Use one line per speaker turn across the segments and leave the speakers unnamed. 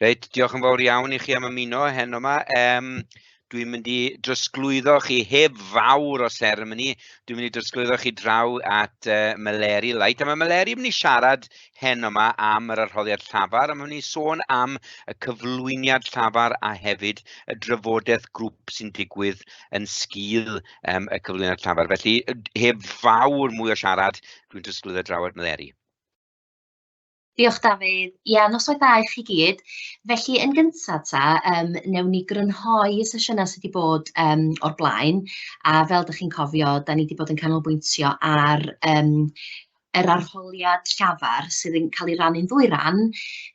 Reit, diolch yn fawr iawn i chi am ymuno heno 'ma. Dwi'n mynd i drosglwyddo chi heb fawr o seremoni, dwi'n mynd i drosglwyddo chi draw at Meleri Light. A mae Meleri yn mynd i siarad heno 'ma am yr arholiad llafar, a mae'n mynd i sôn am y cyflwyniad llafar a hefyd y drafodaeth grŵp sy'n digwydd yn sgil y cyflwyniad llafar. Felly, heb fawr mwy o siarad, dwi'n trosglwyddo draw at Meleri.
Diolch Dafydd. Ia, noswaith dda i chi gyd. Felly yn gynta ta, wnawn ni grynhoi y sesiynau sydd wedi bod o'r blaen, a fel dach chi'n cofio, da ni wedi bod yn canolbwyntio ar yr arholiad llafar sydd yn cael ei rannu'n ddwy ran.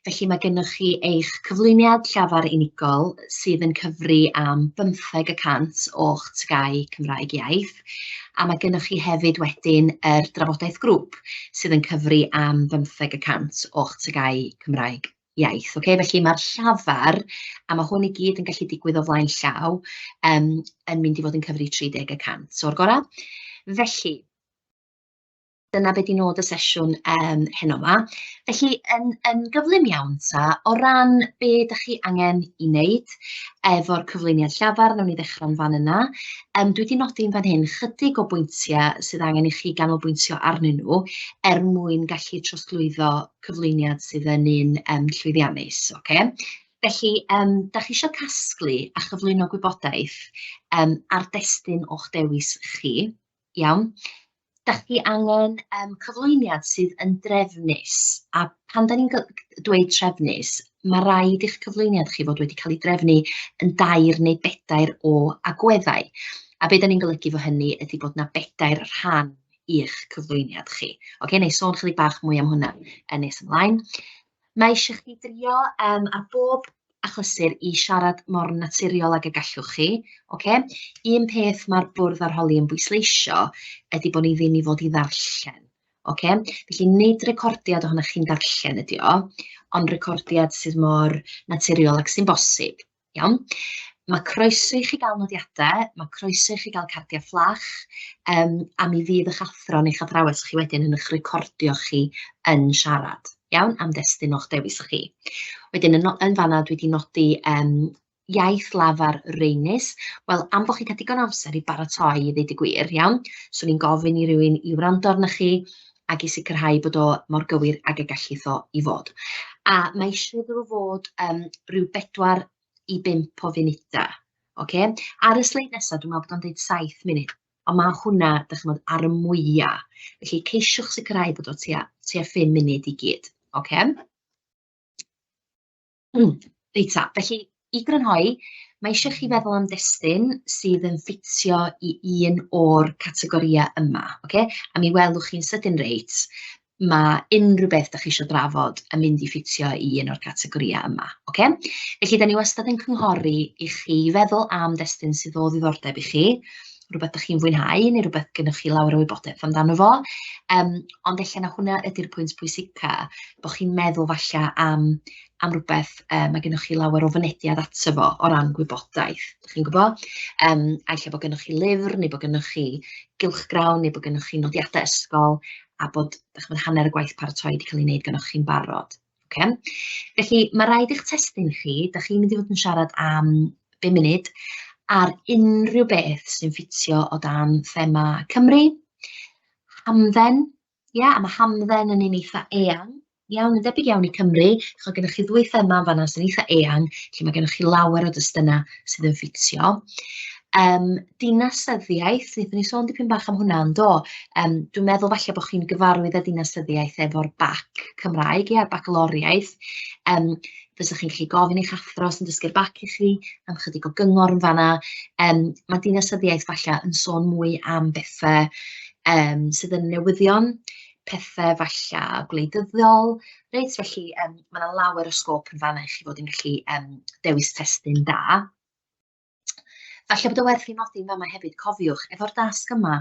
Felly mae gennych chi eich cyflwyniad llafar unigol sydd yn cyfri am 15% o'ch TGAU Cymraeg Iaith, a mae gennych chi hefyd wedyn yr drafodaeth grŵp sydd yn cyfri am 15% o'ch TGAU Cymraeg Iaith. Ocê, felly mae'r llafar, a mae hwn i gyd yn gallu digwydd o flaen llaw, yn mynd i fod yn cyfri 30% o'r gorau. Felly, dyna be 'di nod y sesiwn heno 'ma. Felly, yn yn gyflym iawn ta, o ran be dach chi angen i wneud efo'r cyflwyniad llafar, wnawn ni ddechrau'n fan yna. Dwi 'di nodi'n fan hyn chydig o bwyntiau sydd angen i chi ganolbwyntio arnyn nhw er mwyn gallu trosglwyddo cyflwyniad sydd yn un llwyddiannus, ocê? Felly, dach chi isio casglu a chyflwyno gwybodaeth ar destun o'ch dewis chi, iawn? Dach chi angen cyflwyniad sydd yn drefnus, a pan dan ni'n dweud trefnus, ma' raid i'ch cyflwyniad chi fod wedi cael ei drefnu yn dair neu bedair o agweddau. A be dan ni'n golygu efo hynny ydy bod 'na bedair rhan i'ch cyflwyniad chi. Ocê, wna i sôn chydig bach mwy am hwnna yn nes ymlaen. Mae eisiau chdi drio ar bob achlysur i siarad mor naturiol ag y gallwch chi, ocê? Un peth ma'r bwrdd arholi yn bwysleisio ydy bod ni ddim i fod i ddarllen, ocê? Felly nid recordiad ohonoch chi'n darllen ydy o, ond recordiad sydd mor naturiol ag sy'n bosib. Iawn? Mae croeso i chi gael nodiadau, mae croeso i chi gael cardiau fflach, a mi fydd eich athro neu'ch athrawes chi wedyn yn eich recordio chi yn siarad, iawn, am destun o'ch dewis chi. Wedyn yn yn fan'na dwi 'di nodi iaith lafar raenus. Wel, am bod chi'n cael digon o amser i baratoi i ddeud y gwir, iawn, 'swn i'n gofyn i rywun i wrando arnoch chi ac i sicrhau bod o mor gywir ag y gallith o i fod. A mae eisiau iddo fo fod ryw bedwar i bump o funudau, ocê? Ar y sleid nesaf, dwi'n meddwl bod o'n deud 7 munud, ond ma' hwnna, dach chimod, ar y mwya. Felly ceisiwch sicrhau bod o tua tua phum munud i gyd, ocê? Reit ta, felly i grynhoi, mae eisiau chi feddwl am destun sydd yn ffitio i un o'r categorïau yma, ocê? A mi welwch chi'n sydyn reit, ma' unrhyw beth dach chi isio drafod yn mynd i ffitio i un o'r categorïau yma, ocê? Felly, dan ni wastad yn cynghori i chi feddwl am destun sydd o ddiddordeb i chi, rywbeth dach chi'n fwynhau neu rywbeth gennych chi lawer o wybodaeth amdano fo. Ond ella na hwnna ydy'r pwynt pwysica, bod chi'n meddwl falle am am rywbeth mae gennych chi lawer o fynediad ato fo o ran gwybodaeth, dach chi'n gwybod? A ella bod gennych chi lyfr, neu bod gennych chi gylchgrawn, neu bod gennych chi nodiadau ysgol, a bod, dach chimod, hanner y gwaith paratoi wedi cael ei wneud gennych chi'n barod. Ocê? Felly, ma' raid i'ch testun chi, dach chi'n mynd i fod yn siarad am bum munud, ar unrhyw beth sy'n ffitio o dan thema Cymru, hamdden, ia, a ma' hamdden yn un eitha eang, iawn, yn debyg iawn i Cymru, chimod, gennych chi ddwy thema yn fan'na sy'n eitha eang, lle ma' gennych chi lawer o destunau sydd yn ffitio. Dinasyddiaeth, wnaethon ni sôn dipyn bach am hwnna yn do? Dwi'n meddwl falle bod chi'n gyfarwydd â dinasyddiaeth efo'r bac Cymraeg, ia, bagloriaeth. Fysech chi'n gallu gofyn i'ch athro sy'n dysgu'r bac i chi am chydig o gyngor yn fan'na. Ma' dinasyddiaeth falle yn sôn mwy am bethe sydd yn newyddion, pethe falle gwleidyddol, reit? Felly ma' 'na lawer o sgôp yn fan'na i chi fod yn gallu dewis testun da. Falle bod o werth i nodi yn fama hefyd, cofiwch, efo'r dasg yma,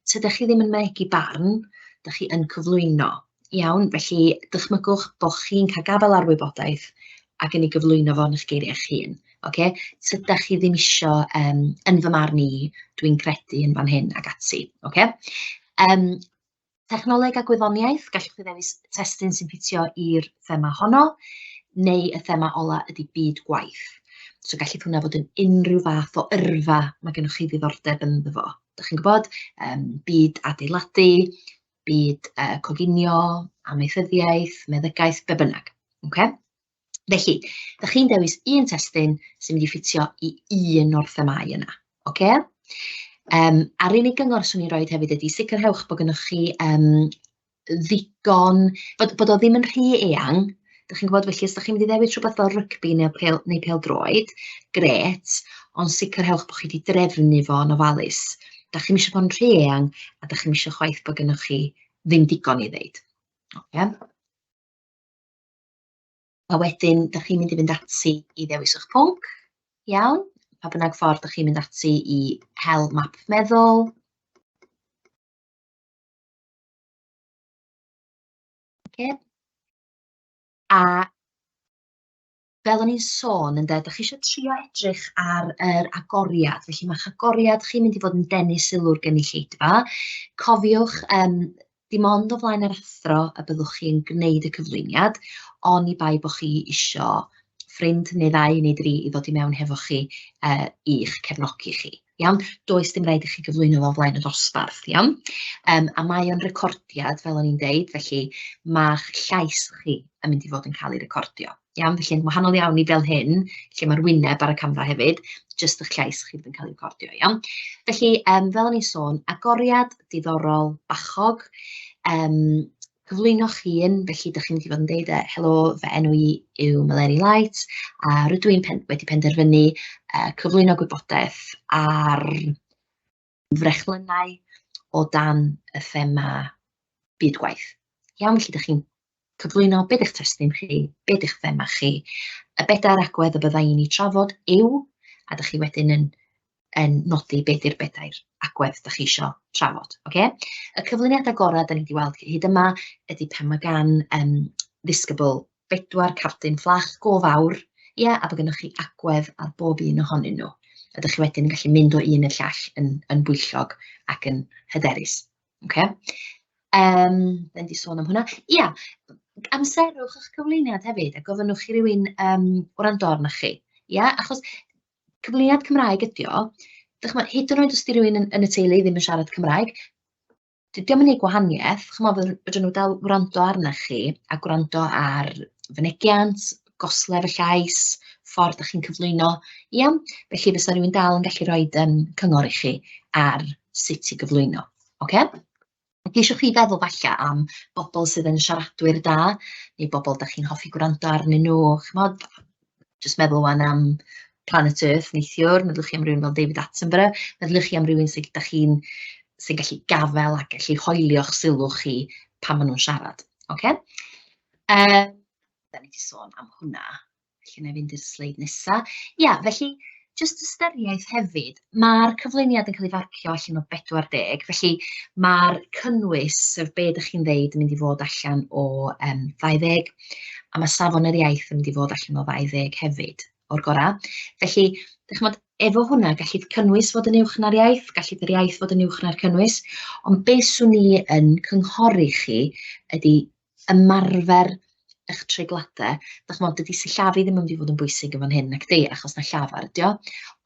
tydych chi ddim yn mynegi barn, dach chi yn cyflwyno, iawn? Felly dychmygwch bod chi'n cael gafael ar wybodaeth ac yn ei gyflwyno fo yn eich geiriau eich hun, ocê? Tydach chi ddim isio, yn fy marn i, dwi'n credu yn fan hyn ac ati, ocê? Technoleg a gwyddoniaeth, gallwch chi ddewis testun sy'n ffitio i'r thema honno. Neu y thema ola ydy byd gwaith. So gallith hwnna fod yn unrhyw fath o yrfa mae gennych chi ddiddordeb ynddo fo. Dach chi'n gwybod, byd adeiladu, byd coginio, amaethyddiaeth, meddygaeth, be bynnag. Ocê? Felly, dach chi'n dewis un testun sy'n mynd i ffitio i un o'r themâu yna. Ocê? A'r unig gyngor 'swn i'n roid hefyd ydy sicrhewch bod gennych chi ddigon, bod o ddim yn rhy eang. Dach chi'n gwybod, felly os dach chi'n mynd i ddewis rhywbeth fel rygbi neu pêl neu pêl-droed, grêt, ond sicrhewch bod chi 'di drefnu fo yn ofalus. Dach chi'm isio bod yn rhy eang, a dach chi'm isio chwaith bod gennych chi ddim digon i ddeud. Ocê? A wedyn, dach chi'n mynd i fynd ati i ddewis eich pwnc, iawn? Pa bynnag ffordd dach chi'n mynd ati i hel map meddwl. Ocê. A fel o'n i'n sôn ynde, dach chi isio trio edrych ar yr agoriad, felly ma'ch agoriad chi'n mynd i fod yn denu sylw'r gynulleidfa. Cofiwch, dim ond o flaen yr athro y byddwch chi'n gwneud y cyflwyniad, oni bai bod chi isio ffrind neu ddau neu dri i ddod i mewn hefo chi i'ch cefnogi chi. Iawn? Does dim raid i chi gyflwyno fo o flaen y dosbarth, iawn? A mae o'n recordiad, fel o'n i'n deud, felly ma'ch llais chi yn mynd i fod yn cael ei recordio, iawn? Felly yn wahanol iawn i fel hyn, lle mae'r wyneb ar y camera hefyd, jyst eich llais chi fydd yn cael ei recordio, iawn? Felly, fel o'n i'n sôn, agoriad diddorol bachog, cyflwyno'ch hun, felly dach chi'n mynd i fod yn deud "Helo, fy enw i yw Meleri Light, a rydw i'n pen- wedi penderfynu cyflwyno gwybodaeth ar frechlynnau o dan y thema byd gwaith". Iawn, felly dach chi'n cyflwyno be 'di'ch testun chi, be 'di'ch thema chi, y bedair agwedd y bydda i'n eu trafod yw, a dach chi wedyn yn yn nodi be 'di'r bedair agwedd dach chi isio trafod, ocê? Y cyflwyniadau gorau dan ni 'di weld hyd yma ydy pan ma' gan ddisgybl bedwar cardyn fflach go fawr, ia, a bod gennych chi agwedd ar bob un ohonyn nhw. A dach chi wedyn yn gallu mynd o un i'r llall yn yn bwyllog ac yn hyderus, ocê? Dan ni 'di sôn am hwnna. Ia, amserwch eich cyflwyniad hefyd a gofynnwch i rywun wrando arnoch chi, ia? Achos cyflwyniad Cymraeg ydi o, dach chimod, hyd yn oed os 'di rywun yn y teulu ddim yn siarad Cymraeg, 'di o'm yn wneud gwahaniaeth, chimod, fedrwn nhw dal wrando arna chi a gwrando ar fynegiant, goslef y llais, ffordd dach chi'n cyflwyno, ia? Felly fysa rywun dal yn gallu rhoi cyngor i chi ar sut i gyflwyno, ocê? Geisiwch chi feddwl falle am bobl sydd yn siaradwyr da, neu bobl dach chi'n hoffi gwrando arnyn nhw, chimod, jyst meddwl 'wan am Planet Earth neithiwr, meddylwch chi am rywun fel David Attenborough, meddyliwch chi am rywun sydd dach chi'n sy'n gallu gafael a gallu hoelio'ch sylw chi pan maen nhw'n siarad, ocê? Dan ni 'di sôn am hwnna. Felly wna i fynd i'r sleid nesa. Ia, felly jyst ystyriaeth hefyd, ma'r cyflwyniad yn cael ei farcio allan o 40, felly ma'r cynnwys, sef be dach chi'n ddeud, yn mynd i fod allan o 20, a ma' safon yr iaith yn mynd i fod allan o 20 hefyd, o'r gorau. Felly, dach chimod, efo hwnna, gallith cynnwys fod yn uwch na'r iaith, gallith yr iaith fod yn uwch na'r cynnwys, ond be 'swn i yn cynghori chi ydy ymarfer eich treigladau. Dach chimod, dydy sillafu ddim yn mynd i fod yn bwysig yn fan hyn, nag 'di, achos na llafar ydi o.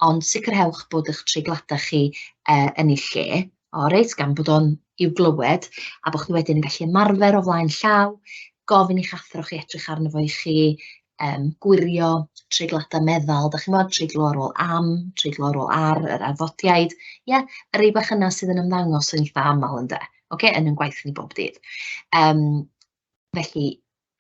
Ond sicrhewch bod eich treigladau chi yn eu lle, o reit, gan bod o'n i'w glywed, a bod chi wedyn yn gallu ymarfer o flaen llaw, gofyn i'ch athro chi edrych arno fo i chi, gwirio treigladau meddal, dach chi'n gwybod, treiglo ar ôl am, treiglo ar ôl ar, yr arddodiaid, ie, y rei bach yna sydd yn ymddangos yn eitha aml ynde, ocê, yn ein gwaith ni bob dydd. Felly,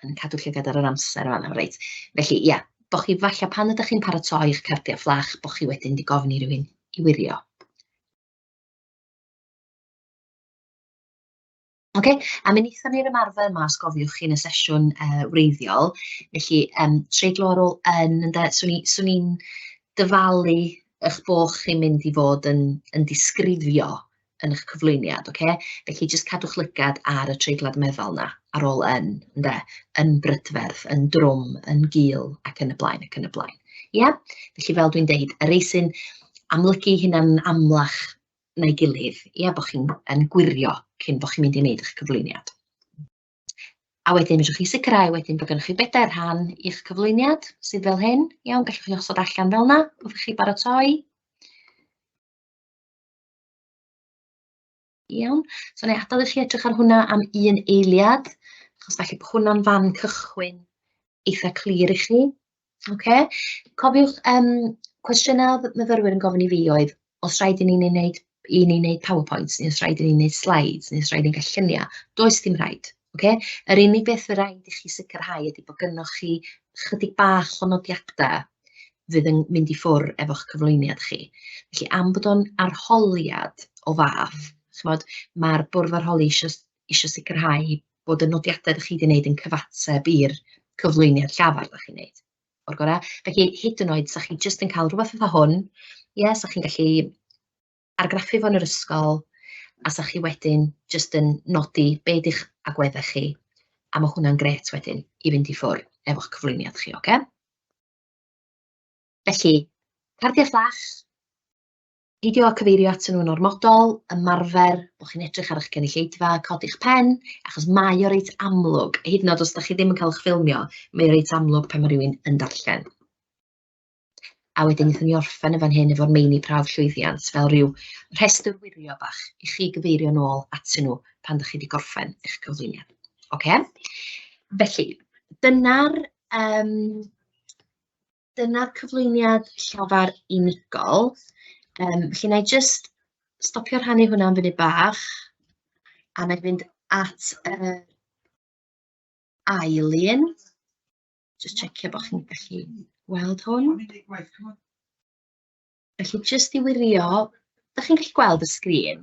yn cadw llygad ar yr amser yn fan'na, reit. Felly, ie, bo' chi falle pan ydych chi'n paratoi eich cardiau fflach, bo' chi wedyn 'di gofyn i rywun i wirio. Ocê, a mi wnaethon ni'r ymarfer yma, os gofiwch chi, yn y sesiwn wreiddiol. Felly, treiglo ar ôl yn, ynde, 'swn i'n dyfalu eich bod chi'n mynd i fod yn disgrifio yn eich cyflwyniad, ocê? Felly jyst cadwch lygad ar y treiglad meddal 'na ar ôl yn, ynde, yn brydferth, yn drwm, yn gul, ac yn y blaen, ac yn y blaen. Ia? Felly fel dwi'n deud, y rei sy'n amlygu eu hunain yn amlach na'i gilydd, ia, bod chi'n yn gwirio cyn bod chi'n mynd i wneud eich cyflwyniad. A wedyn fedrwch chi sicrhau wedyn bod gennych chi bedair rhan i'ch cyflwyniad sydd fel hyn. Iawn, gallwch chi osod allan fel yna wrth i chi baratoi. Iawn, so wna i adael i chi edrych ar hwnna am un eiliad, achos falle bod hwnna'n fan cychwyn eitha clir i chi. Ocê, cofiwch, cwestiynau oedd myfyrwyr yn gofyn i fi oedd, os rhaid i ni wneud, i ni wneud PowerPoints, neu os rhaid i ni wneud slides, neu os rhaid i ni gael lluniau. Does dim rhaid, ocê? Yr unig beth fydd rhaid i chi sicrhau ydy bod gynnoch chi chydig bach o nodiadau fydd yn mynd i ffwrdd efo'ch cyflwyniad chi. Felly, am bod o'n arholiad o fath, chimod, ma'r bwrdd arholi isio isio sicrhau bod y nodiadau dach chi 'di wneud yn cyfateb i'r cyflwyniad llafar dach chi'n wneud. O'r gorau. Felly, hyd yn oed, 'sa chi jyst yn cael rhywbeth fatha hwn, ie, 'sa chi'n gallu argraffu fo yn yr ysgol, a 'sa chi wedyn jyst yn nodi be 'di'ch agweddau chi, a ma' hwnna'n grêt wedyn i fynd i ffwrdd efo'ch cyflwyniad chi, ocê? Felly, cardiau fflach, peidio â cyfeirio atyn nhw'n ormodol, ymarfer bod chi'n edrych ar eich cynulleidfa, codi'ch pen, achos mae o reit amlwg, hyd yn oed os dach chi ddim yn cael eich ffilmio, mae o reit amlwg pan mae rhywun yn darllen. A wedyn wnaethon ni orffen yn fan hyn efo'r meini prawf llwyddiant fel rhyw rhestr wirio bach i chi gyfeirio nôl atyn nhw pan dach chi wedi gorffen eich cyflwyniad. Ocê? Felly, dyna'r dyna'r cyflwyniad llafar unigol. Felly wna i jyst stopio rhannu hwnna am funud bach a wna i fynd at yr ail un. Jyst checio bod chi'n gallu gweld hwn. Felly jyst i wirio, dach chi'n gallu gweld y sgrin?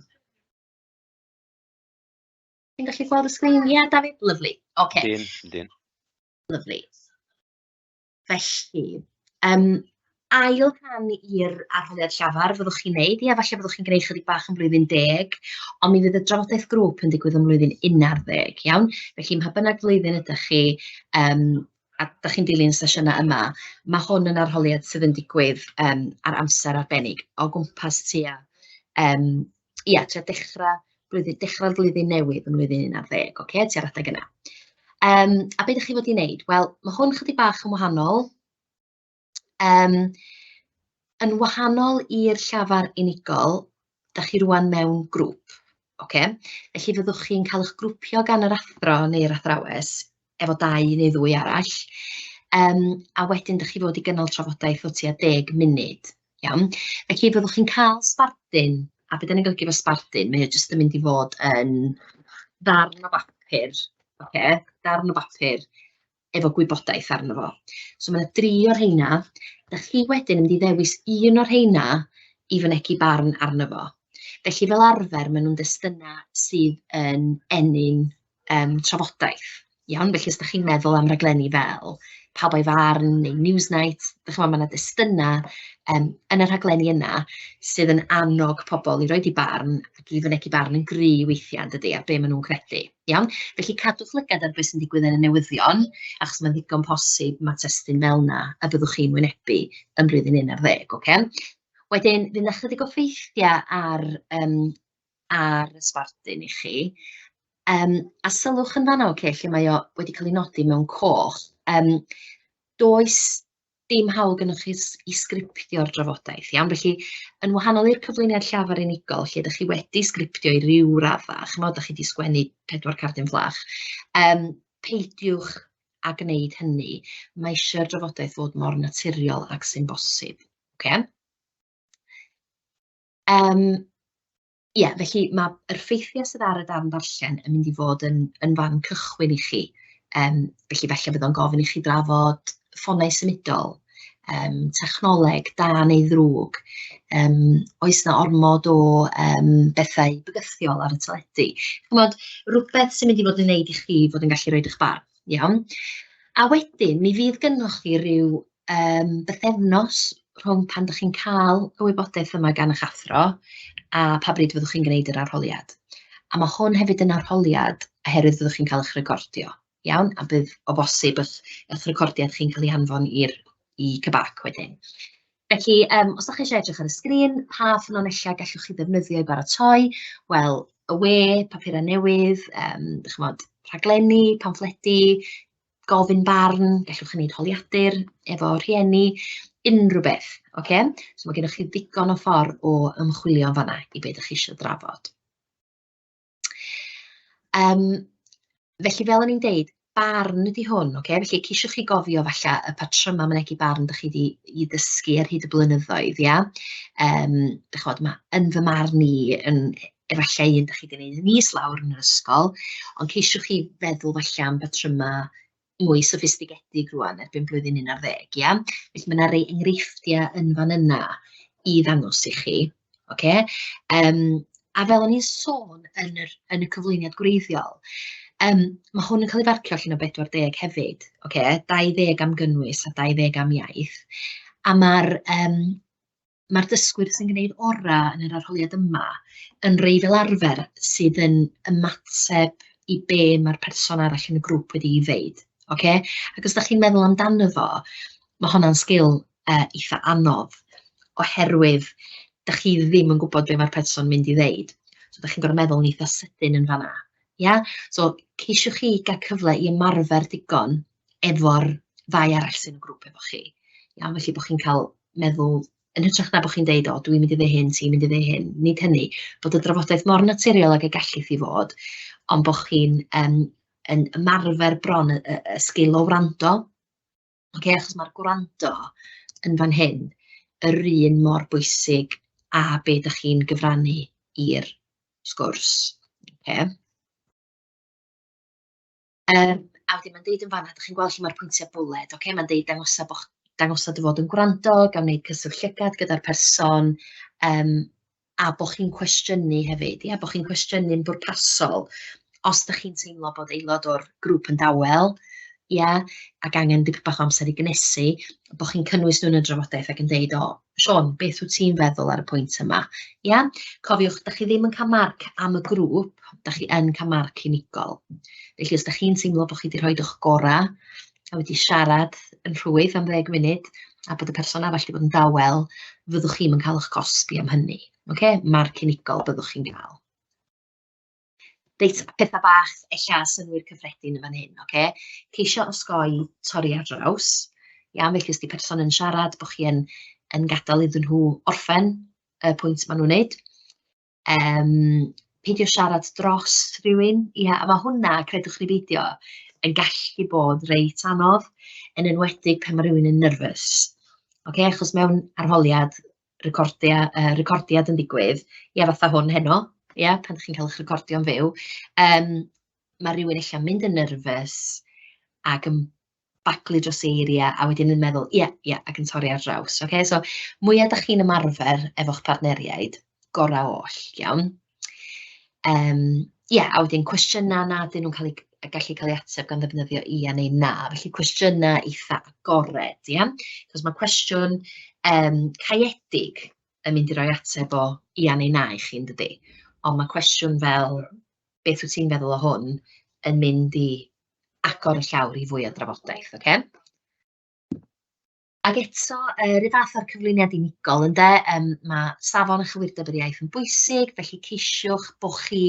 Chi'n gallu gweld y sgrin? Ie, Dafydd? Lyfli. Ocê.
Yndyn, yndyn.
Lyfli. Felly, ail rhan i'r arholiad llafar fyddwch chi'n wneud. Ie, falle fyddwch chi'n gwneud chydig bach yn blwyddyn 10, ond mi fydd y drafodaeth grŵp yn digwydd yn mlwyddyn 11, iawn? Felly, mha bynnag flwyddyn ydych chi, a dach chi'n dilyn y sesiynau yma, ma' hwn yn arholiad sydd yn digwydd ar amser arbennig, o gwmpas tua, ia, tua dechrau blwyddyn, dechrau'r flwyddyn newydd yn mlwyddyn 11, ocê, tua'r adeg yna. A be dach chi fod i wneud? Wel, ma' hwn chydig bach yn wahanol. Yn wahanol i'r llafar unigol, dach chi rŵan mewn grŵp, ocê? Felly fyddwch chi'n cael eich grwpio gan yr athro neu'r athrawes efo dau neu ddwy arall, a wedyn dach chi fod i gynnal trafodaeth o tua 10 munud, iawn? Felly fyddwch chi'n cael sbardun, a be dan ni'n golygu efo sbardun, mae o jyst yn mynd i fod yn ddarn o bapur, ocê, darn o bapur efo gwybodaeth arno fo. So ma' 'na dri o'r rheina. Dach chi wedyn yn mynd i ddewis un o'r rheina i fynegi barn arno fo. Felly fel arfer maen nhw'n destunau sydd yn ennyn trafodaeth. Iawn, felly os dach chi'n meddwl am raglenni fel Pawb a'i Farn neu Newsnight, dach chimod, ma' 'na destunau yn y rhaglenni yna sydd yn annog pobl i roid eu barn ac i fynegi barn yn gry weithiau, yn dydi, ar be maen nhw'n credu. Iawn? Felly cadwch lygad ar beth sy'n digwydd yn y newyddion, achos mae'n ddigon posib ma' testun fel 'na y byddwch chi'n wynebu yn blwyddyn 11, ocê? Wedyn, fydd 'na chydig o ffeithiau ar y sbardun i chi. A sylwch yn fan'na, ocê, lle mae o wedi cael ei nodi mewn coch, does dim hawl gennych chi i sgriptio'r drafodaeth, iawn? Felly, yn wahanol i'r cyflwyniad llafar unigol, lle dach chi wedi sgriptio i ryw raddau, chimod, dach chi 'di sgwennu pedwar cardyn fflach, peidiwch â gwneud hynny. Mae eisiau'r drafodaeth fod mor naturiol ag sy'n bosib, ocê? Ie, felly ma' yr ffeithiau sydd ar y darn darllen yn mynd i fod yn yn fan cychwyn i chi. Felly falle fydd o'n gofyn i chi drafod ffonau symudol, technoleg, da neu ddrwg, oes 'na ormod o bethau bygythiol ar y teledu? Chimod, rywbeth sy'n mynd i fod yn wneud i chi fod yn gallu rhoi eich barn, iawn? A wedyn mi fydd gynnoch chi ryw bythefnos rhwng pan dach chi'n cael y wybodaeth yma gan eich athro a pa bryd fyddwch chi'n gwneud yr arholiad. A ma' hwn hefyd yn arholiad oherwydd fyddwch chi'n cael eich recordio, iawn? A bydd o bosib eich eich recordiad chi'n cael ei anfon i'r i CBAC wedyn. Felly, os dach chi eisiau edrych ar y sgrin, pa ffynonellau gallwch chi ddefnyddio i baratoi? Wel, y we, papurau newydd, dach chimod, rhaglenni, pamffledi, gofyn barn, gallwch chi wneud holiadur efo rhieni, unrhyw beth, ocê? So ma' gennych chi ddigon o ffordd o ymchwilio yn fan'na i be dach chi isio drafod. Felly fel o'n i'n deud, barn ydy hwn, ocê? Felly ceisiwch chi gofio falle y patrymau mynegi barn dach chi 'di ei ddysgu ar hyd y blynyddoedd, ia? Dach chimod, ma' "yn fy marn i" yn efallai un dach chi 'di wneud yn is lawr yn yr ysgol, ond ceisiwch chi feddwl falle am batrymau mwy soffistigedig rŵan erbyn blwyddyn 11, ia? Felly ma' 'na rei enghreifftiau yn fan yna i ddangos i chi, ocê? A fel o'n i'n sôn yn y cyflwyniad gwreiddiol, ma' hwn yn cael ei farcio allan o 40 hefyd, ocê? 20 am gynnwys a 20 am iaith, a ma'r dysgwyr sy'n gwneud orau yn yr arholiad yma yn rei fel arfer sydd yn ymateb i be ma'r person arall yn y grŵp wedi ei ddeud, ocê? Ac os dach chi'n meddwl amdano fo, ma' honna'n sgil eitha anodd, oherwydd dach chi ddim yn gwybod be ma'r person mynd i ddeud. So dach chi'n gorfod meddwl yn eitha sydyn yn fan'na, ia? So ceisiwch chi gael cyfle i ymarfer digon efo'r ddau arall sy'n y grŵp efo chi. Iawn, felly bod chi'n cael meddwl, yn hytrach na bod chi'n deud, "O, dwi'n mynd i ddeud hyn, ti'n mynd i ddeud hyn", nid hynny, bod y drafodaeth mor naturiol ag y gallith hi fod, ond bod chi'n yn ymarfer bron y sgil o wrando. Ocê, achos ma'r gwrando yn fan hyn yr un mor bwysig â be dach chi'n gyfrannu i'r sgwrs, ocê. A wedyn ma'n deud yn fan'na, dach chi'n gweld lle ma'r pwyntiau bwled, ocê? Ma'n deud dangosa bo' dangosa dy fod yn gwrando, gan wneud cyswllt llygad gyda'r person, a bod chi'n cwestiynu hefyd, ia, bod chi'n cwestiynu'n bwrpasol. Os dach chi'n teimlo bod aelod o'r grŵp yn dawel, ia, ac angen dipyn bach o amser i gynhesu, bod chi'n cynnwys nhw yn y drafodaeth ac yn deud, "O, Siôn, beth wyt ti'n feddwl ar y pwynt yma?" Ia? Cofiwch, dach chi ddim yn cael marc am y grŵp, dach chi yn cael marc unigol. Felly os dach chi'n teimlo bod chi wedi rhoi eich gorau a wedi siarad yn rhwydd am 10 munud a bod y person arall wedi bod yn dawel, fyddwch chi'm yn cael eich cosbi am hynny. Ocê? Marc unigol byddwch chi'n gael. Reit, pethau bach ella synnwyr cyffredin yn fan hyn, ocê? Ceisio osgoi torri ar draws. Iawn, felly os 'di person yn siarad, bod chi yn gadael iddyn nhw orffen y pwynt maen nhw'n wneud. Peidio siarad dros rywun, ia, a ma' hwnna, credwch neu beidio, yn gallu bod reit anodd, yn enwedig pan ma' rywun yn nervous, ocê? Achos mewn arholiad recordiad yn digwydd, ia, fatha hwn heno, ia, pan dach chi'n cael eich recordio'n fyw, ma' rywun ella'n mynd yn nervous ac yn baglu dros eiriau a wedyn yn meddwl, "ia, ia", ac yn torri ar draws, ocê? So mwya dach chi'n ymarfer efo'ch partneriaid, gorau oll, iawn? Ia, a wedyn cwestiynau na 'dyn nhw'n cael eu gallu cael eu ateb gan ddefnyddio ia neu na, felly cwestiynau eitha agored, ia? Achos ma' cwestiwn caeedig yn mynd i roi ateb o ia neu na i chi, yn dydi? Ond ma' cwestiwn fel "beth wyt ti'n feddwl o hwn?" yn mynd i agor y llawr i fwy o drafodaeth, ocê? Ac eto, yr un fath â'r cyflwyniad unigol ynde, ma' safon a chywirdeb yr iaith yn bwysig, felly ceisiwch bod chi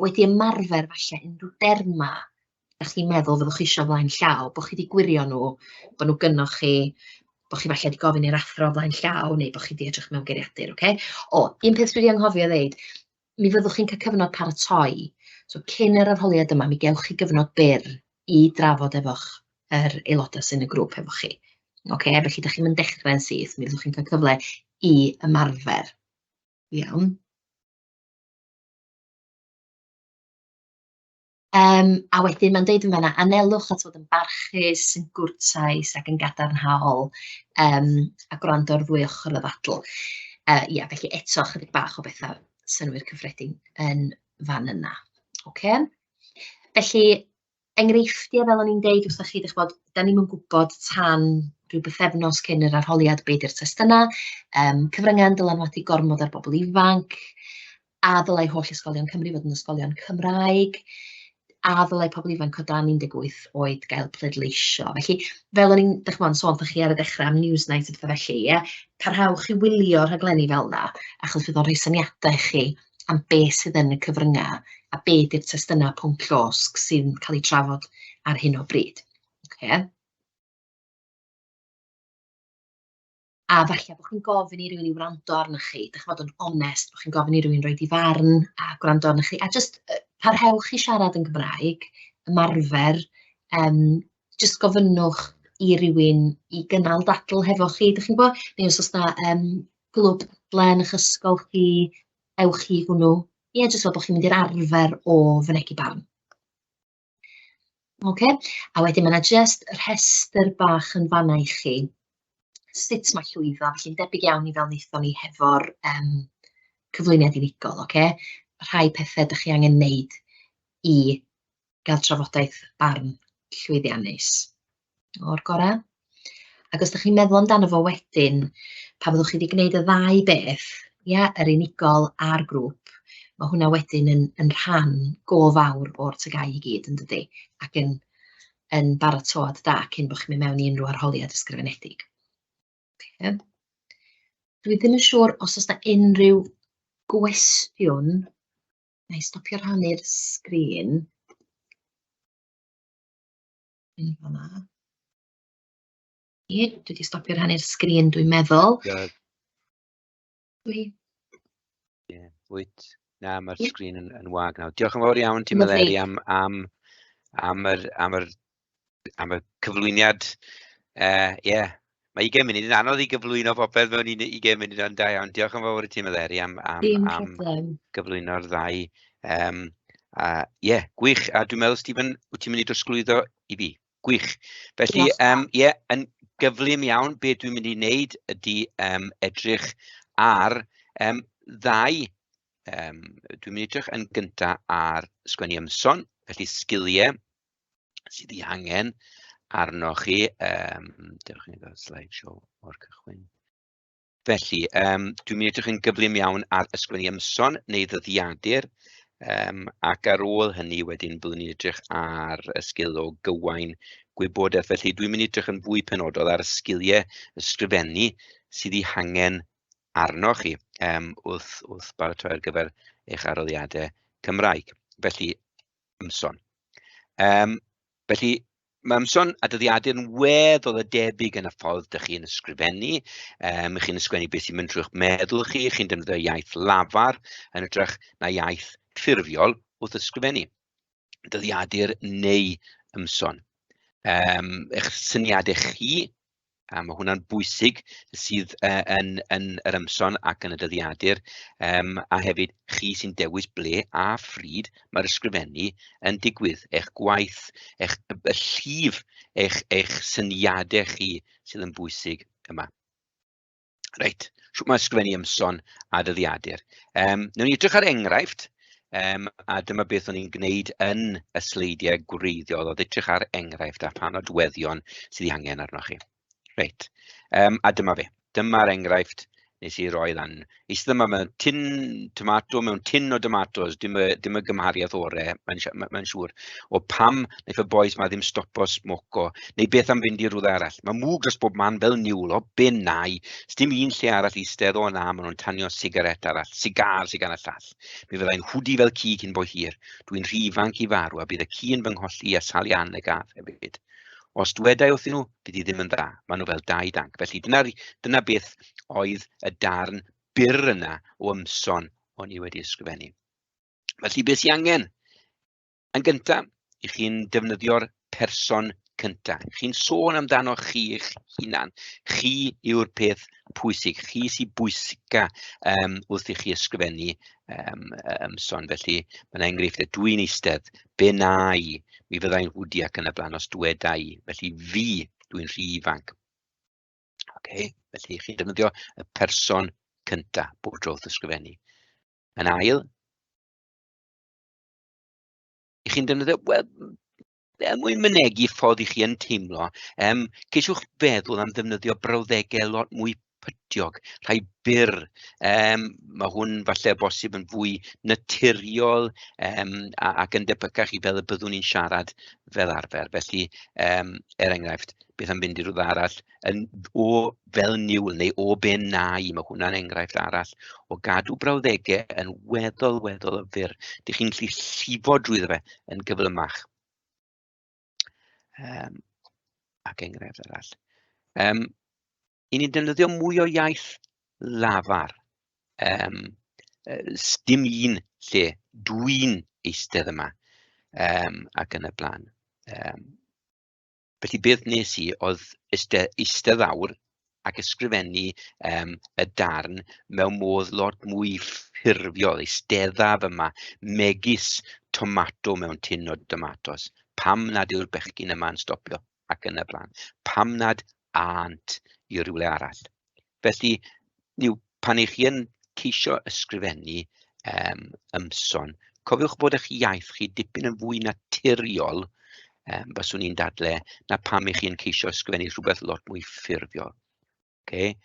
wedi ymarfer falle unrhyw dermau dach chi'n meddwl fyddwch chi isio flaen llaw, bod chi 'di gwirio nhw, bod nhw gynnoch chi, bod chi falle 'di gofyn i'r athro flaen llaw, neu bod chi 'di edrych mewn geiriadur, ocê? O, un peth dwi 'di anghofio ddeud, mi fyddwch chi'n cael cyfnod paratoi. So cyn yr arholiad yma, mi gewch chi gyfnod byr i drafod efo'ch yr aelodau sy'n y grŵp efo chi. Ocê, felly dach chi'm yn dechrau'n syth, mi fyddwch chi'n cael cyfle i ymarfer. Iawn. A wedyn mae'n deud yn fan'na, anelwch at fod yn barchus, yn gwrtais ac yn gadarnhaol, a gwrando ar ddwy ochr y ddadl. Ia, felly eto chydig bach o bethau synnwyr cyffredin yn fan yna. Ocê? Felly, enghreifftiau fel o'n i'n deud wrthoch chi, dach chibod, dan ni'm yn gwybod tan rhyw bythefnos cyn yr arholiad be 'di'r testunau, cyfryngau'n dylanwadu gormod ar bobl ifanc, a ddylai holl ysgolion Cymru fod yn ysgolion Cymraeg, a ddylai pobl ifanc o dan 18 oed gael pleidleisio. Felly, fel o'n i'n, dach chimod, yn sôn wrthoch chi ar y dechrau am Newsnight a petha felly, ie, parhawch i wylio rhaglenni fel 'na, achos fydd o'n rhoi syniadau i chi am beth sydd yn y cyfryngau a be 'di'r testunau pwnc llosg sy'n cael eu trafod ar hyn o bryd. Ocê. A falle bod chi'n gofyn i rywun i wrando arnoch chi, dach chibod, yn onest, bod chi'n gofyn i rywun roid ei farn a gwrando arnoch chi, a jyst parhewch i siarad yn Gymraeg, ymarfer, jyst gofynnwch i rywun i gynnal dadl hefo chi, dach chi'n gwybod? Neu os oes 'na glwb dadlau yn eich ysgol chi, ewch i hwnnw. Ie, jyst fel bod chi'n mynd i'r arfer o fynegi barn. Ocê, a wedyn ma' 'na jyst rhestr bach yn fan'na i chi sut ma' llwyddo, felly'n debyg iawn i fel wnaethon ni hefo'r cyflwyniad unigol, ocê? Rhai pethe dach chi angen wneud i gael trafodaeth barn llwyddiannus. O'r gorau. Ac os dach chi'n meddwl amdano fo wedyn, pan fyddwch chi wedi gwneud y ddau beth, ia, yr unigol a'r grŵp, ma' hwnna wedyn yn yn rhan go fawr o'r TGAU i gyd, yn dydi, ac yn yn baratoad da cyn bod chi'n mynd mewn i unrhyw arholiad ysgrifenedig. Ocê. Dwi ddim yn siŵr os oes 'na unrhyw gwestiwn. Wna i stopio rhannu'r sgrin. Yn fan'na. Ie, dwi 'di stopio rhannu'r sgrin, dwi'n meddwl.
Ie.
Dwi...
Ie, wyt. Na, mae'r sgrin yn wag nawr. Diolch yn fawr iawn ti, Meleri, am y cyflwyniad. Ie, mae 20 munud yn anodd i gyflwyno popeth mewn 20 munud, ond da iawn. Diolch yn fawr i ti, Meleri, am gyflwyno'r ddau. A ie, gwych. A dwi'n meddwl, Stephen, wyt ti'n mynd i drosglwyddo i fi? Gwych. Felly, ie, yn gyflym iawn, be dwi'n mynd i wneud ydy edrych ar ddau. Dwi'n mynd i edrych yn gyntaf ar sgwennu ymson, felly sgiliau sydd eu hangen arnoch chi. Dewch i ni gael slideshow o'r cychwyn. Felly, dwi'n mynd i edrych yn gyflym iawn ar ysgrifennu ymson neu ddyddiadur, ac ar ôl hynny wedyn byddwn ni'n edrych ar y sgil o gywain gwybodaeth. Felly dwi'n mynd i edrych yn fwy penodol ar y sgiliau ysgrifennu sydd eu hangen arnoch chi wrth baratoi ar gyfer eich arholiadau Cymraeg. Felly, ymson. Felly, mae ymson a dyddiadur yn weddol y debyg yn y ffordd dych chi'n ysgrifennu. Chi'n ysgrifennu beth sy'n mynd trwy'ch meddwl chi, chi'n defnyddio iaith lafar yn hytrach na iaith ffurfiol wrth ysgrifennu. Dyddiadur neu ymson. Eich syniadau chi, a mae hwnna'n bwysig, sydd yn yr ymson ac yn y dyddiadur, a hefyd chi sy'n dewis ble a phryd mae'r ysgrifennu yn digwydd, eich gwaith, eich y llif, eich syniadau chi sydd yn bwysig yma. Reit, shwt mae ysgrifennu ymson a dyddiadur? Wnawn ni edrych ar enghraifft, a dyma beth o'n i'n gwneud yn y sleidiau gwreiddiol, oedd edrych ar enghraifft a pha nodweddion sydd ei angen arnoch chi. Reit, a dyma fe. Dyma'r enghraifft nes i roi lan. Eistedd yma mewn tin tomato, mewn tin o tomatoes, dim y gymhariaeth orau, mae'n siŵr, o pam wnaeth y bois ma ddim stopo smoco, neu beth am fynd i rywle arall. Mae mwg dros bob man fel niwl, o be nai, sdim un lle arall i eistedd, o na, maen nhw'n tanio sigaret arall, sigar sydd gan y llall. Mi fyddai'n hwdi fel ci cyn bo hir. Dwi'n rhy ifanc i farw, a bydd y ci yn fy ngholli i a Sally Ann y gath hefyd. Os dwedai wrthyn nhw, fydd hi ddim yn dda. Maen nhw fel dau danc. Felly dyna beth oedd y darn byr yna o ymson o'n i wedi ysgrifennu. Felly beth sy'n angen? Yn gyntaf, i chi'n defnyddio'r person cyntaf. Chi'n sôn amdano chi'ch hunan. Chi yw'r peth pwysig. Chi sy'n bwysica wrth i chi ysgrifennu ymson. Felly mae'n enghraifft, dwi'n eistedd, be na i, mi fyddai'n hwdi ac yn y blaen os dweda i. Felly fi, dwi'n rhy ifanc. Okay, felly chi'n defnyddio y person cyntaf bob tro wrth ysgrifennu. Yn ail, i chi'n defnyddio, wel, er mwyn mynegi ffordd i chi yn teimlo, ceisiwch feddwl am ddefnyddio brawddegau lot mwy Pytiog, rhai byr. Mae hwn falle bosib yn fwy naturiol ac yn debycach i fel y byddwn ni'n siarad fel arfer. Felly, er enghraifft, beth am fynd i rywle arall yn o fel niwl neu o be na i, mae hwnna'n enghraifft arall o gadw brawddegau yn weddol, weddol o fyr. Dych chi'n gallu llifo drwyddo fe yn gyflymach. Ac enghraifft arall. 'Y ni'n defnyddio mwy o iaith lafar. Sdim un lle dwi'n eistedd yma ac yn y blaen. Felly beth wnes i oedd eistedd, eistedd lawr ac ysgrifennu y darn mewn modd lot mwy ffurfiol. Eisteddaf yma megis tomato mewn tun o domatos. Pam nad yw'r bechgyn yma'n stopio? Ac yn y blaen. Pam nad ânt i rywle arall? Felly, yw, pan ych chi yn ceisio ysgrifennu ymson, cofiwch bod eich iaith chi dipyn yn fwy naturiol, faswn i'n dadle, na pam ych chi'n ceisio ysgrifennu rhywbeth lot mwy ffurfiol. Okay?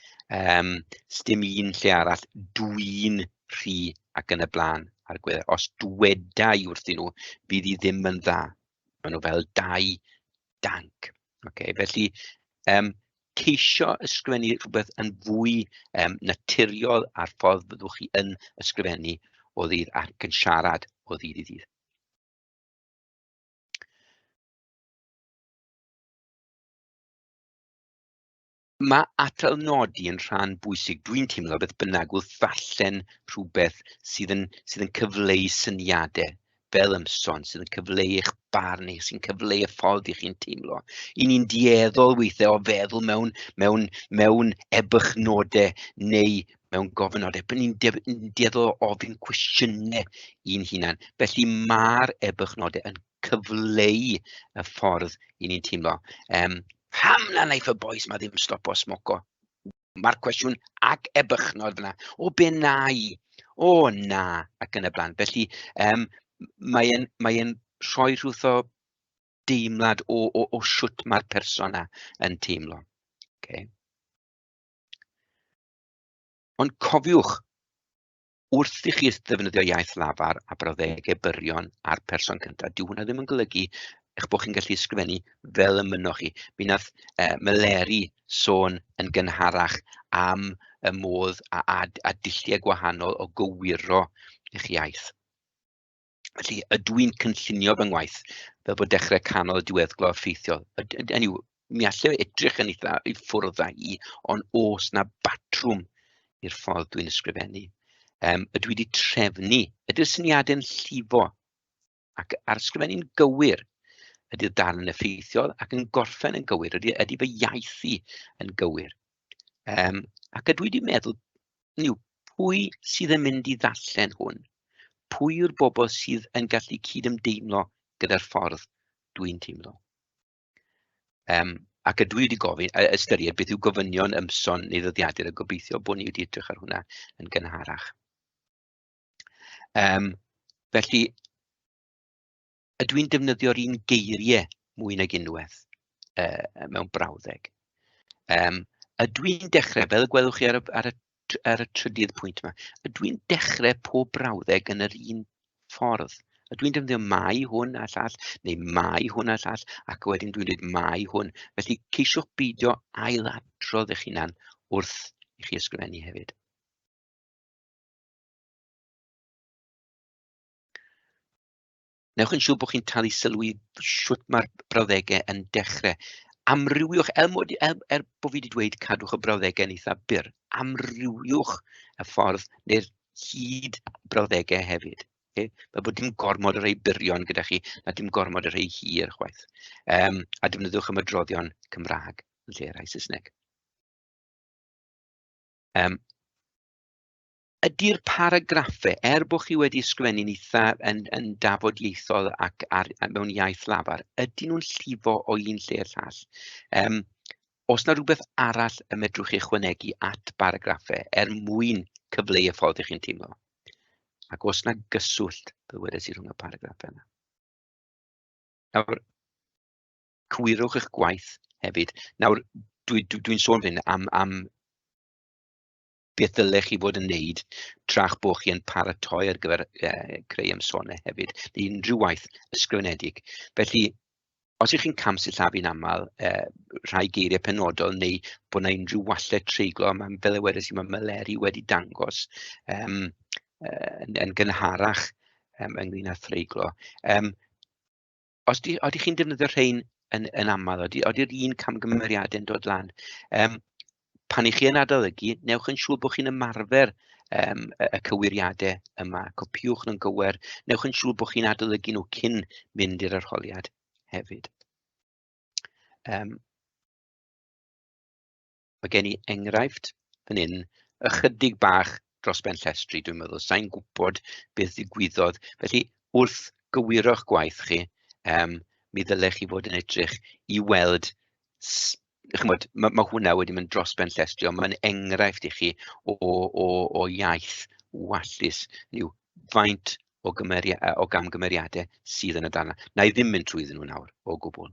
Sdim un lle arall, dwi'n rhy ac yn y blaen ar gwedd. Os dweda i wrthyn nhw, fydd hi ddim yn dda. Maen nhw fel dau danc. Okay? Felly, ceisio ysgrifennu rhywbeth yn fwy naturiol a'r ffordd fyddwch chi yn ysgrifennu o ddydd ac yn siarad o ddydd i ddydd. Mae atalnodi yn rhan bwysig, dwi'n teimlo, beth bynnag, wrth ddarllen rhywbeth sydd yn, sydd yn cyfleu syniadau fel ymson, sydd yn cyfleu eich barn eich, sy'n cyfleu y ffordd i chi'n teimlo. I ni'n dueddol weithiau o feddwl mewn, mewn, mewn ebychnodau neu mewn gofynodau. Bod ni'n dueddol o ofyn cwestiynau i'n hunan. Felly mae'r ebychnodau yn cyfleu y ffordd i ni'n teimlo. Pam na wnaeth y bois ma ddim stopo smoco? Mae'r cwestiwn ac ebychnod fyna. O, be na i? O, na, ac yn y blaen. Felly, mae'n mae rhoi rhywbeth o deimlad o shwt mae'r person yna yn teimlo. Okay. Ond cofiwch, wrth i chi ddefnyddio iaith lafar a brawddegau byrion a'r person cyntaf, dyw hwnna ddim yn golygu eich bod chi'n gallu ysgrifennu fel y mynnoch chi. Mi wnaeth Meleri sôn yn gynharach am y modd a dulliau gwahanol o gywiro eich iaith. Felly, ydw i'n cynllunio fy ngwaith fel bod dechrau, canol a diweddglo effeithiol? Hynny yw, mi allai edrych yn eitha i ffwrdd â hi, ond oes 'na batrwm i'r ffordd dwi'n ysgrifennu? Ydw i wedi trefnu? Ydy'r syniadau'n llifo ac ar ysgrifennu'n gywir? Ydy'r darn yn effeithiol ac yn gorffen yn gywir? Ydy fy iaith i yn gywir? Ac ydw i wedi meddwl, hynny yw, pwy sydd yn mynd i ddarllen hwn? Pwy yw'r bobl sydd yn gallu cydymdeimlo gyda'r ffordd dwi'n teimlo? Ac ydw i wedi gofyn, ystyried beth yw gofynion ymson neu ddyddiadur, a gobeithio bod ni wedi edrych ar hwnna yn gynharach. Felly, ydw i'n defnyddio'r un geiriau mwy nag unwaith mewn brawddeg? Ydw i'n dechrau, fel y gwelwch chi ar y trydydd pwynt yma, ydw i'n dechrau pob brawddeg yn yr un ffordd? Ydw i'n defnyddio mae hwn a llall, neu mae hwn a llall, ac wedyn dwi'n dweud mae hwn. Felly ceisiwch beidio ailadrodd eich hunan wrth i chi ysgrifennu hefyd. Newch yn siŵr bod chi'n talu sylw i shwt mae'r brawddegau yn dechrau. Amrywiwch, er bod fi wedi dweud cadwch y brawddegau yn eitha byr, amrywiwch y ffordd neu'r hyd brawddegau hefyd. Okay? Fel bod dim gormod o rei byrion gyda chi, na dim gormod o rei hir chwaith. A defnyddiwch ymadroddion Cymraeg yn lle rhai Saesneg. Ydy'r paragraffau, er bod chi wedi ysgrifennu'n eitha yn dafodieithol ac mewn iaith lafar, ydyn nhw'n llifo o un lle i'r llall? Oes 'na rywbeth arall y medrwch chi ychwanegu at baragraffau er mwyn cyfleu y ffordd ych chi'n teimlo? Ac oes 'na gyswllt, fel wedes i, rhwng y paragraffau yna? Nawr, cywirwch eich gwaith hefyd. Nawr, dwi'n sôn fan hyn am beth ddylech chi fod yn wneud tra'ch bod chi yn paratoi ar gyfer creu ymsonau hefyd, neu unrhyw waith ysgrifenedig. Felly, os ych chi'n camsillafu'n aml rhai geiriau penodol neu bod 'na unrhyw wallau treiglo, mae, fel y wedes i, mae Meleri wedi dangos yn gynharach ynglyn â threiglo. Os di, odych chi'n defnyddio rhein yn aml, ody'r un camgymeriadau'n dod lan? Pan 'y chi yn adolygu, newch yn siŵr bod chi'n ymarfer y cywiriadau yma. Copiwch nhw'n gywir, newch yn siŵr bod chi'n adolygu nhw cyn mynd i'r arholiad hefyd. Mae gen i enghraifft fan hyn, ychydig bach dros ben llestri, dwi'n meddwl. Sa i'n gwybod beth ddigwyddodd. Felly, wrth gywiro'ch gwaith chi, mi ddylech chi fod yn edrych i weld, chimod, ma' hwnna wedi mynd dros ben llestri, ond mae'n enghraifft i chi o iaith wallus. Hynny yw, faint o gamgymeriadau sydd yn y darnau. Na i ddim mynd trwyddyn nhw nawr o gwbl.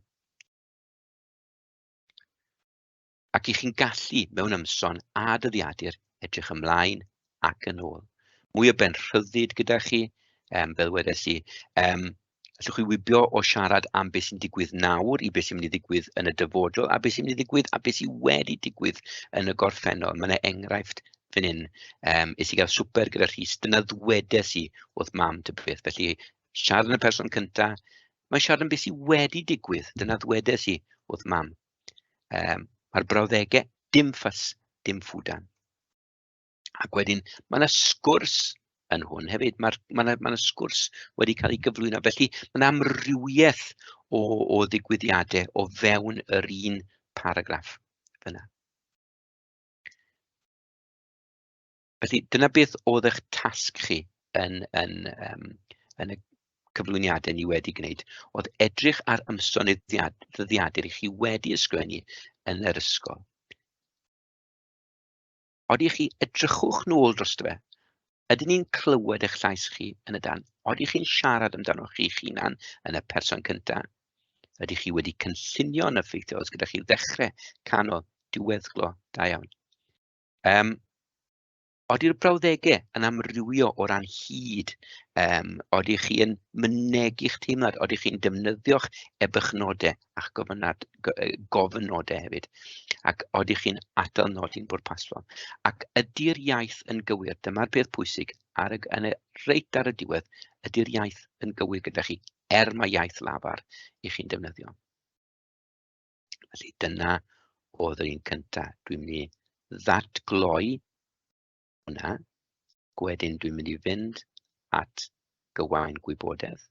Ac i chi'n gallu, mewn ymson a dyddiadur, edrych ymlaen ac yn ôl. Mwy o benrhyddid gyda chi, fel wedes i. Allwch chi wibio o siarad am beth sy'n digwydd nawr i beth sy'n mynd i ddigwydd yn y dyfodol, a beth sy'n mynd i ddigwydd a beth sydd wedi digwydd yn y gorffennol. Mae yna enghraifft fan hyn. Es i gael swper gyda Rhys, dyna ddwedes i wrth mam dy beth. Felly, siarad yn y person cynta, mae'n siarad am beth sydd wedi digwydd, dyna ddwedes i wrth mam. Mae'r brawddegau, dim ffys, dim ffwdan. Ac wedyn, mae yna sgwrs yn hwn hefyd. Mae'r, mae yna, mae yna sgwrs wedi cael ei gyflwyno. Felly, mae yna amrywiaeth o ddigwyddiadau o fewn yr un paragraff fyna. Felly, dyna beth oedd eich tasg chi yn y cyflwyniadau ni wedi gwneud, oedd edrych ar ymson neu ddyddiadur i chi wedi ysgrifennu yn yr ysgol. Odi chi, edrychwch nôl drosto fe. Ydyn ni'n clywed eich llais chi yn y dan? Odi chi'n siarad amdano chi'ch hunan yn y person cyntaf? Ydych chi wedi cynllunio yn effeithiol? Oes gyda chi ddechrau, canol, diweddglo? Da iawn. Odi'r brawddegau yn amrywio o ran hyd? Odych chi yn mynegi'ch teimlad? Odych chi'n defnyddio'ch ebychnodau a'ch gofynodau hefyd? Ac odych chi'n atalnodi'n bwrpasol? Ac ydy'r iaith yn gywir? Dyma'r peth pwysig, reit ar y diwedd, ydy'r iaith yn gywir gyda chi, er mae iaith lafar i chi'n defnyddio? Felly dyna oedd yr un cynta. Dwi'n mynd i ddatgloi hwnna. Wedyn dwi'n mynd i fynd at gywain gwybodaeth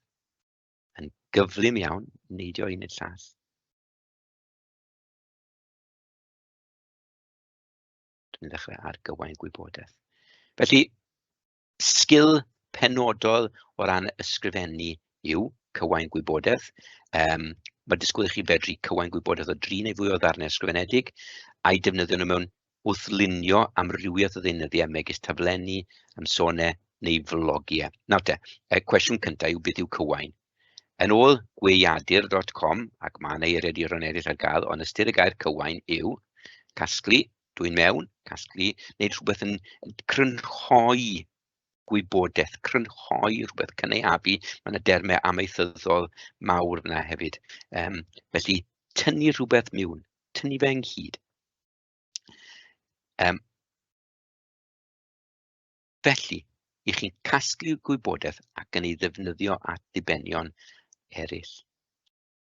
yn gyflym iawn, neidio un i'r llall. Dwi'n ddechrau ar gywain gwybodaeth. Felly, Sgil penodol o ran ysgrifennu yw cywain gwybodaeth. Mae disgwyl i chi fedru cywain gwybodaeth o dri neu fwy o ddarnau ysgrifenedig, a'u defnyddio nhw mewn wrth-lunio amrywiaeth o ddeunyddiau megis taflenni, ymsonau neu flogiau. Nawr te, y cwestiwn cyntaf yw beth yw cywain? Yn ôl gweiadur.com, ac mae yna eiriaduron eraill ar gael, ond ystyr y gair cywain yw casglu, dwyn mewn, casglu, wneud rhywbeth yn crynhoi gwybodaeth, crynhoi rhywbeth, cynaeafu. Mae yna dermau amaethyddol mawr yna hefyd. Felly, tynnu rhywbeth mewn, tynnu fe ynghyd. Felly, i chi'n casglu gwybodaeth ac yn ei ddefnyddio at ddibenion eraill.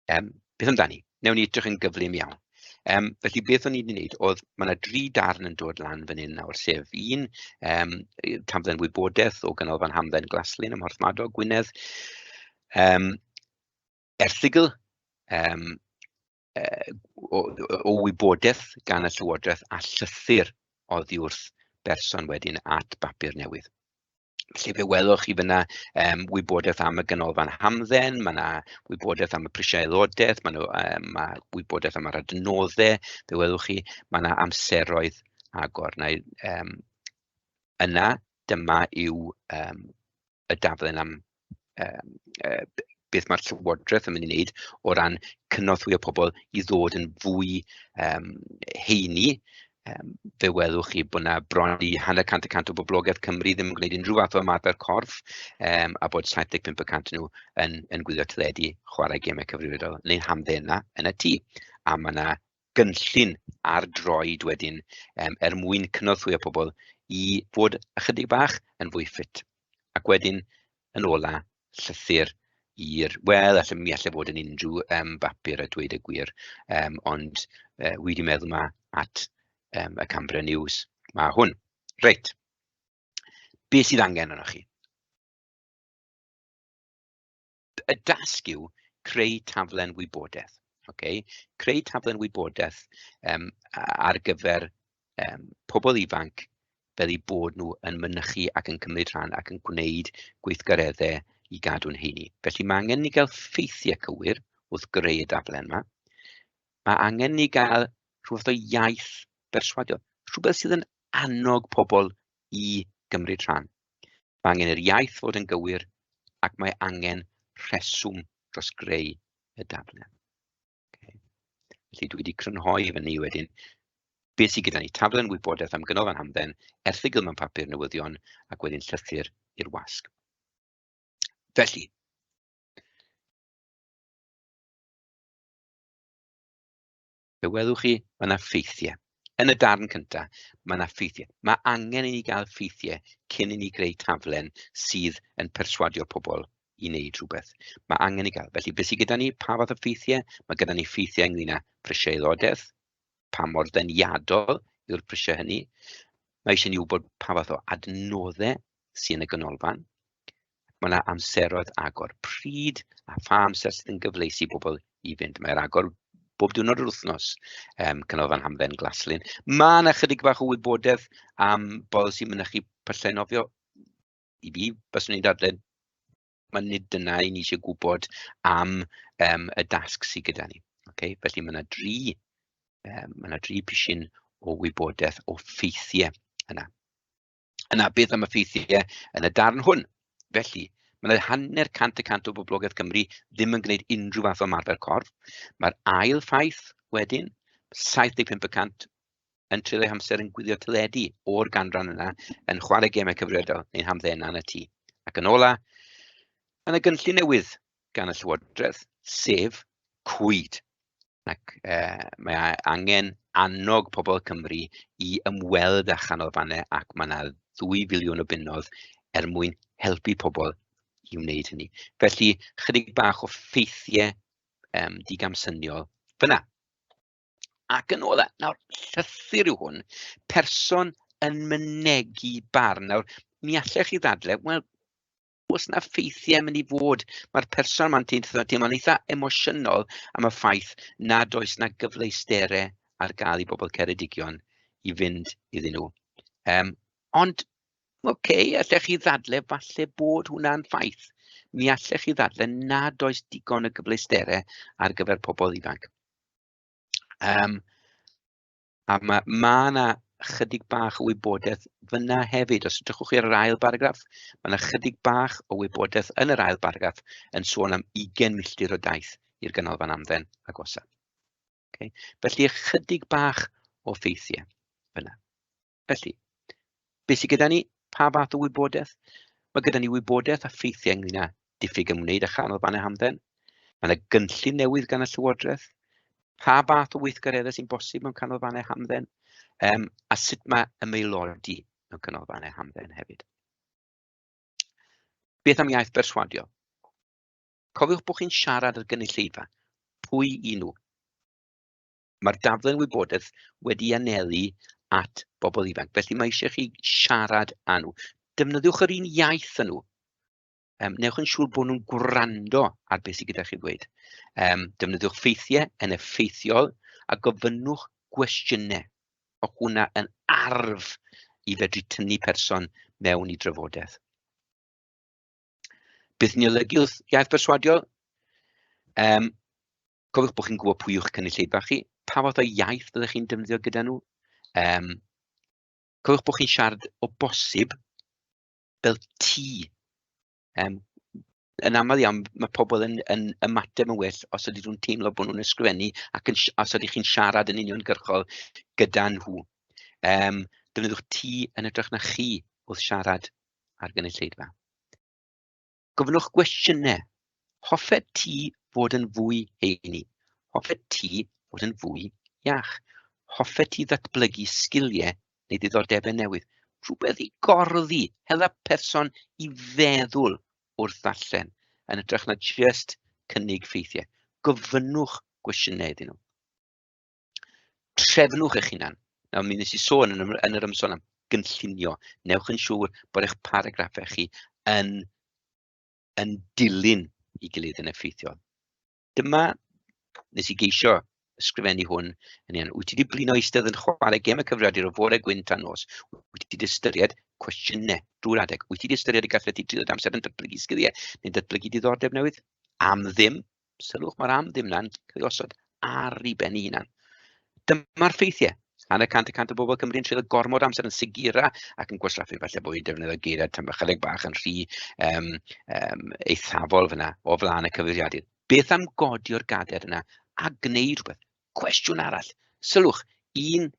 Beth amdani? Newn ni edrych yn gyflym iawn. Felly beth o'n i wedi wneud oedd, mae yna dri darn yn dod lan fan hyn nawr, sef un, taflen wybodaeth o Ganolfan Hamdden Glaslyn ym Mhorthmadog, Gwynedd, erthygl o wybodaeth gan y Llywodraeth a llythyr oddi wrth berson wedyn at bapur newydd. Felly fe welwch chi fyna wybodaeth am y ganolfan hamdden, mae yna wybodaeth am y prisiau aelodaeth, ma' wybodaeth am yr adnoddau, fe welwch chi, mae yna amseroedd agor. Na, yna, dyma yw y daflen am beth mae'r Llywodraeth yn mynd i wneud o ran cynorthwyo pobl i ddod yn fwy heini. Fe welwch chi bod 'na bron i 0.5% o boblogaeth Cymru ddim yn gwneud unrhyw fath o ymarfer corff, a bod 75% nhw yn gwylio teledu, chwarae gemau cyfrifiadurol neu'n hamddena yn y tŷ. A ma' 'na gynllun ar droed wedyn er mwyn cynorthwyo pobl i fod ychydig bach yn fwy ffit. Ac wedyn, yn ola, llythyr i'r... Wel, alle, mi allai fod yn unrhyw bapur a dweud y gwir, ond wi 'di meddwl ma at y Cambria News ma hwn. Reit, be sydd angen arnoch chi? Y dasg yw creu taflen wybodaeth. Okay? Creu taflen wybodaeth ar gyfer pobl ifanc fel eu bod nhw yn mynychu ac yn cymryd rhan ac yn gwneud gweithgareddau i gadw'n heini. Felly mae angen ni gael ffeithiau cywir wrth greu y daflen yma. Mae angen ni gael rhywbeth o iaith berswadiol, rhywbeth sydd yn annog pobl i gymryd rhan. Mae angen i'r iaith fod yn gywir ac mae angen rheswm dros greu y daflen. Okay. Felly dwi wedi crynhoi fyny wedyn beth sydd gyda ni, taflen wybodaeth am Ganolfan Hamdden, erthygl mewn papur newyddion ac wedyn llythyr i'r wasg. Felly, fe welwch chi, mae yna ffeithiau. Yn y darn cyntaf, mae yna ffeithiau. Mae angen i ni gael ffeithiau cyn i ni greu taflen sydd yn perswadio pobl i wneud rhywbeth. Mae angen i gael. Felly, beth sydd gyda ni? Pa fath o ffeithiau? Mae gyda ni ffeithiau ynglyn â prisiau aelodaeth, pa mor ddeniadol yw'r prisiau hynny. Mae eisiau ni wybod pa fath o adnoddau sydd yn y ganolfan. Mae yna amseroedd agor. Pryd a pha amser sydd yn gyfleus i bobl i fynd. Mae'r agor bob diwrnod yr wythnos, Canolfan Hamdden Glaslyn. Mae yna chydig bach o wybodaeth am bolisi mynychu pyllau nofio. I fi, baswn i'n dadlau, mae nid dyna i ni eisiau gwybod am y dasg sydd gyda ni. Okay? Felly mae yna dri, mae yna dri pishyn o wybodaeth o ffeithiau yna. Yna, beth am y ffeithiau yn y darn hwn? Felly, mae yna 0.5% o boblogaeth Cymru ddim yn gwneud unrhyw fath o ymarfer corff. Mae'r ail ffaith wedyn, 75% yn treulio hamser yn gwylio teledu o'r ganran yna, yn chwarae gemau cyfrifiadol neu'n hamddena yn y tŷ. Ac yn ola, mae yna gynllun newydd gan y Llywodraeth, sef cwyd. Ac mae angen annog pobl Cymru i ymweld â chanolfannau ac mae yna 2 filiwn o bunnoedd er mwyn helpu pobl i wneud hynny. Felly, chydig bach o ffeithiau digamsyniol fyna. Ac yn ola, nawr, llythyr yw hwn, person yn mynegi barn. Nawr, mi allech chi ddadle, wel, oes 'na ffeithiau yn mynd i fod? Mae'r person ma'n teimlo'n eitha emosiynol am y ffaith nad oes 'na gyfleusterau ar gael i bobl Ceredigion i fynd iddyn nhw. Ond, oce, allech chi ddadle falle bod hwnna'n ffaith. Mi allech chi ddadle nad oes digon o gyfleusterau ar gyfer pobl ifanc. A ma' 'na chydig bach o wybodaeth fan'na hefyd. Os edrychwch chi ar yr ail baragraff, ma' 'na chydig bach o wybodaeth yn yr ail baragraff yn sôn am 20 milltir o daith i'r ganolfan hamdden agosa. Okay? Felly ychydig bach o ffeithiau fan'na. Felly, beth sydd gyda ni? Pa fath o wybodaeth? Mae gyda ni wybodaeth a ffeithiau ynglyn â diffyg ymwneud â chanolfannau hamdden. Mae yna gynllun newydd gan y Llywodraeth. Pa fath o weithgareddau sy'n bosib mewn canolfannau hamdden? A sut mae ymaelodi mewn canolfannau hamdden hefyd. Beth am iaith berswadio? Cofiwch bod chi'n siarad â'r gynulleidfa. Pwy i nhw? Mae'r daflen wybodaeth wedi anelu at bobl ifanc, felly mae eisiau chi siarad â nhw. Defnyddiwch yr un iaith â nhw. Newch yn siŵr bod nhw'n gwrando ar beth sydd gyda chi ddweud. Defnyddiwch ffeithiau yn effeithiol a gofynnwch gwestiynau. Mae hwnna yn arf i fedru tynnu person mewn i drafodaeth. Beth ni'n olygu wrth iaith berswadiol? Cofiwch bod chi'n gwybod pwy yw'ch cynulleidfa chi, pa fath o iaith fyddech chi'n defnyddio gyda nhw. Cofiwch bod chi'n siarad o bosib fel ti. Yn aml iawn, mae pobl yn ymateb yn well os ydyn nhw'n teimlo bod nhw'n ysgrifennu ac os ydych chi'n siarad yn uniongyrchol gyda nhw. Defnyddiwch ti yn hytrach na chi wrth siarad â'r gynulleidfa. Gofynnwch gwestiynau. Hoffet ti fod yn fwy heini? Hoffet ti fod yn fwy iach? Hoffet ti ddatblygu sgiliau neu ddiddordebau newydd? Rhywbeth i gorddi, hela person i feddwl wrth ddarllen, yn hytrach na jyst cynnig ffeithiau. Gofynnwch gwestiynau iddyn nhw. Trefnwch eich hunan. Nawr, mi wnes i sôn yn, yn yr ymson am gynllunio. Newch yn siŵr bod eich paragraffau chi yn, yn dilyn i gilydd yn effeithiol. Dyma, nes i geisio ysgrifennu hwn yn iawn. Wyt ti wedi blino eistedd yn chwarae gem y cyfrifiadur o fore gwyn tan nos? Wyt ti wedi ystyried cwestiynau drwy'r adeg? Wyt ti wedi ystyried y gallet ti dreulio dy amser yn datblygu sgiliau neu'n datblygu diddordeb newydd? Am ddim. Sylwch, mae'r am ddim na'n cael ei osod ar ei ben ei hunan. Dyma'r ffeithiau. Hanner cant y cant o bobl Cymru'n treulio gormod amser yn segura ac yn gwastraffu. Falle bod fi'n defnyddio geiriau tam ychydig bach yn rhy um, um, eithafol fyna o flaen y cyfrifiadur. Beth am godio'r gadair yna a gwneud rhywbeth? Cwestiwn arall. Sylwch, 1,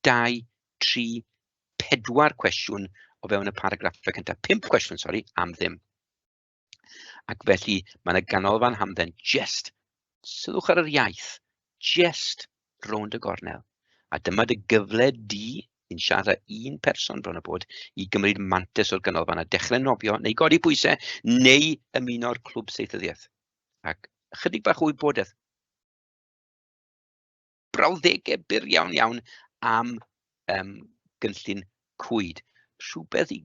2, 3, 4 cwestiwn o fewn y paragraffau cyntaf. 5 cwestiwn, sori, am ddim. Ac felly mae yna ganolfan hamdden jyst, sylwch ar yr iaith, jyst rownd y gornel. A dyma dy gyfle di, yn siarad un person bron o bod, i gymryd mantais o'r ganolfan a dechrau nofio neu godi pwysau neu ymuno â'r clwb saethyddiaeth. Ac ychydig bach o wybodaeth, brawddegau byr iawn iawn am um, gynllun cwyd. Rhywbeth i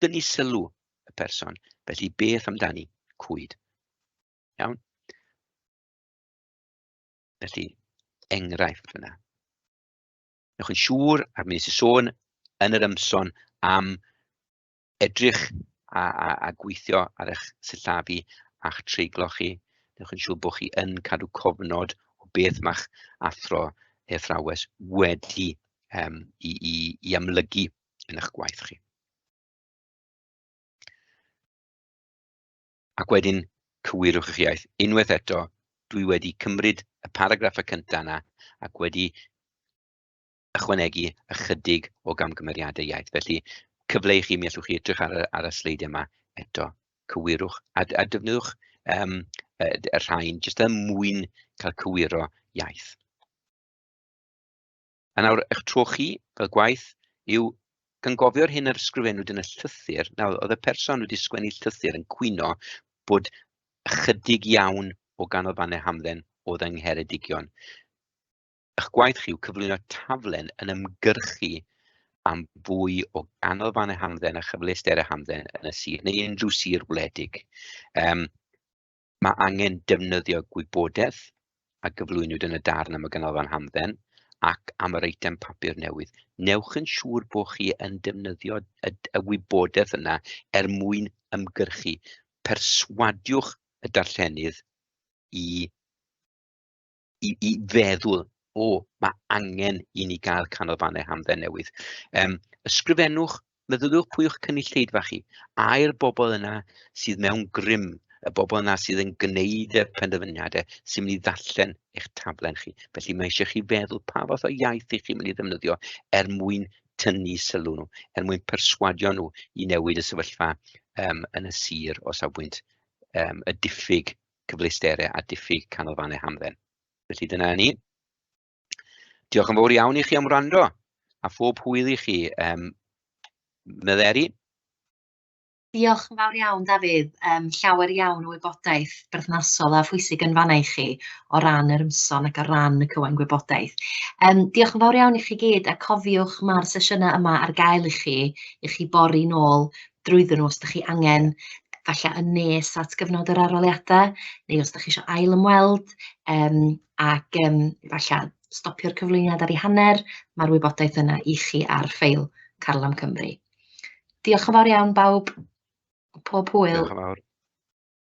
dynnu sylw y person. Felly beth amdani cwyd? Iawn? Felly, enghraifft fyna. Newch yn siŵr, a mi nes i sôn yn yr ymson am edrych a, a, a gweithio ar eich sillafu a'ch treiglo chi. Newch yn siŵr bod chi yn cadw cofnod o beth mae'ch athro neu athrawes wedi um, i, i, i amlygu yn eich gwaith chi. Ac wedyn, cywirwch eich iaith. Unwaith eto, dwi wedi cymryd y paragraffau cyntaf yna ac wedi ychwanegu ychydig o gamgymeriadau iaith. Felly, cyfle i chi, mi allwch chi edrych ar y, ar y sleidiau yma eto. Cywirwch a, a defnyddiwch um, y, y rhain jyst er mwyn cael cywiro iaith. A nawr, eich tro chi, fel gwaith, yw gan gofio'r hyn yr ysgrifennwyd yn y llythyr. Nawr, oedd y person wedi sgwennu llythyr yn cwyno bod ychydig iawn o ganolfannau hamdden oedd yng Ngheredigion. Eich gwaith chi yw cyflwyno taflen yn ymgyrchu am fwy o ganolfannau hamdden a chyfleusterau hamdden yn y sir, neu unrhyw sir wledig. Um, Mae angen defnyddio gwybodaeth a gyflwynwyd yn y darn am y Ganolfan Hamdden ac am yr eitem papur newydd. Newch yn siŵr bod chi yn defnyddio y, y wybodaeth yna er mwyn ymgyrchu. Perswadiwch y darllenydd i i i feddwl, o, mae angen i ni gael canolfannau hamdden newydd. Um, ysgrifennwch, meddyliwch pwy yw'ch cynulleidfa chi, ai'r bobl yna sydd mewn grym, y bobl yna sydd yn gwneud y penderfyniadau sy'n mynd i ddarllen eich taflen chi. Felly mae eisiau chi feddwl pa fath o iaith i chi'n mynd i ddefnyddio er mwyn tynnu sylw nhw, er mwyn perswadio nhw i newid y sefyllfa um, yn y sir o safbwynt um, y diffyg cyfleusterau a diffyg canolfannau hamdden. Felly dyna ni. Diolch yn fawr iawn i chi am wrando, a phob hwyl i chi. Um, Meleri?
Diolch yn fawr iawn, Dafydd. Um, llawer iawn o wybodaeth berthnasol a phwysig yn fanna i chi o ran yr ymson ac o ran y cywain gwybodaeth. Um, diolch yn fawr iawn i chi gyd, a cofiwch mae'r sesiynau yma ar gael i chi, i chi bori nôl drwyddyn nhw os ydych chi angen, falle yn nes at gyfnod yr arholiadau, neu os ydych chi eisiau ail ymweld, um, ac um, falle stopio'r cyflwyniad ar ei hanner, mae'r wybodaeth yna i chi ar ffeil Carlam Cymru. Diolch yn fawr iawn bawb, pob hwyl.
Diolch yn fawr.